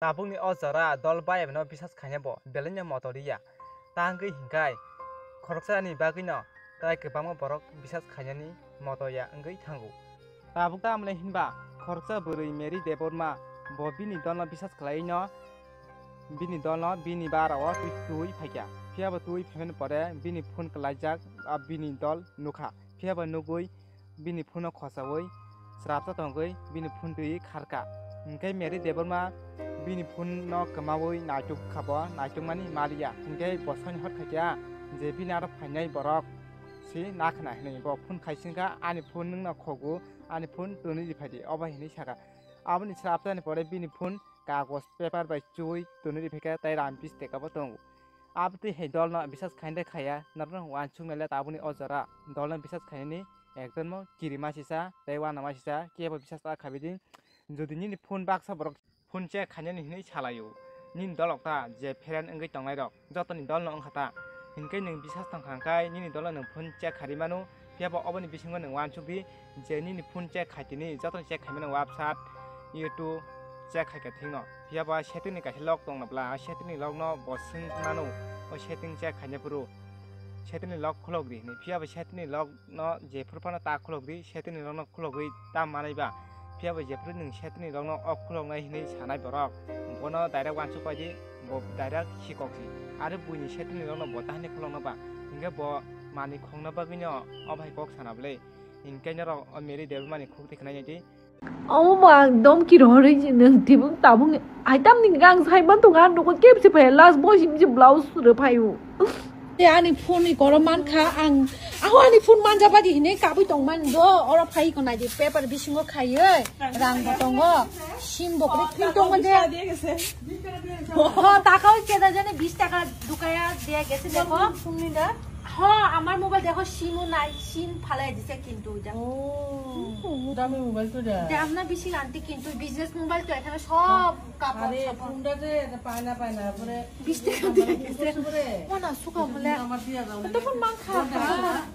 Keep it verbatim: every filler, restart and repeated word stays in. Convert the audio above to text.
Tabukni o jora dol bai abono bisas khaina bo belaino moto riya. Ta wngwi hinkhai khoroksani bagwino tai kwbangma borok bisas khainani moto ya wngwi thango. Tabuk ta amle hinba khoroksa bwrwi Mary Debbarma bo bini dolno bisas khlaino bini dolno bini bara o twi phaikha. Phiya bo twi phaimani pore bini phone kwlaijak, a bini dol nukha. Phiya bo nugwi bini phone no khosawi srapsa tongwi bini phone twi kharkha. Hinkhe Mary Debbarma bini phone no kwmawi naituk kha bo, naitukmani maliya. Hinkhe bo soni hot khaikha je bini aro phainai borok si nakhna hinwi bo phone khaisingkha, "Ani phone nwngno khogo, ani phone twnwi riphaidi," obo hinwi sakha. Aboni srapsani pore bini phone kagos paper bai chuwi twnwi riphaikha tei ram bis tekabo tongo. Abotwi hai dolno bisas khainai khaya, norokno uansuknai le tabukni o jora dolno bisas khainani ekdom kirima sisa tei uanama sisa kebo bisas ta khabidi. Jodi nini phone baksa borok phone check khainani hinwi salaio, nini dolok ta je friend wngwi tongnairok jotoni dolno wngkha ta. Hinkhe nwng bisas tongkha hwnkhe nini dolno nwng phone check khairi mano, phiya bo oboni bisingo nwng uansuk di je nini phone check khaitini jotoni check khaimano WhatsApp, YouTube check khaikha thikno. Phiya bo setting ni kaisa lock tongna bla, o setting ni lock no bo swng mano, o setting check khaina phuru setting ni lock khulok di hinwi. Phiya bo setting ni lock no jephuru phano ta khulok di, setting ni lock no khulogwi ta manai ba. Phiya bo jephuru nwng setting ni lock no off khuloknai hinwi sanai borok, bono direct uansuk pai di, bo direct sikok si. Aro buini setting ni lock no bo ta hinwi khulokno ba, hinkhe bo manwi khokna bagwino o bai kok sana bwle. Hinkhe norok o Mary Debbarma ni khuk twi khwnai nai di. Omo ba ekdom kiro hori je nwng tibuk tabuk ni item ni gang sai man tongo, ang nugo kebse phai last boy sim je blouse sure phai o. Te ani phone ni koro man kha ang, aho ani phone manja badi hine kabui tong man do, oro phai ko nai di paper bisingo khaiye, rang bo tongo, sim bo kre phin tongo je. Ho, taka oi keda jane bis taka dukaya dia gese dekho. Ho, amar mobile dekho, sim o nai, sim phalai dise kintu ja. Oh, dami mobile to da. Dam na bisi anti kintu business mobile to ekhane sob kapor. Are, sapor. Phone da je, da pana pana, pore. Bis taka dia gese. Pore. Mona suka mole. Amar dia da. To phone mang kha.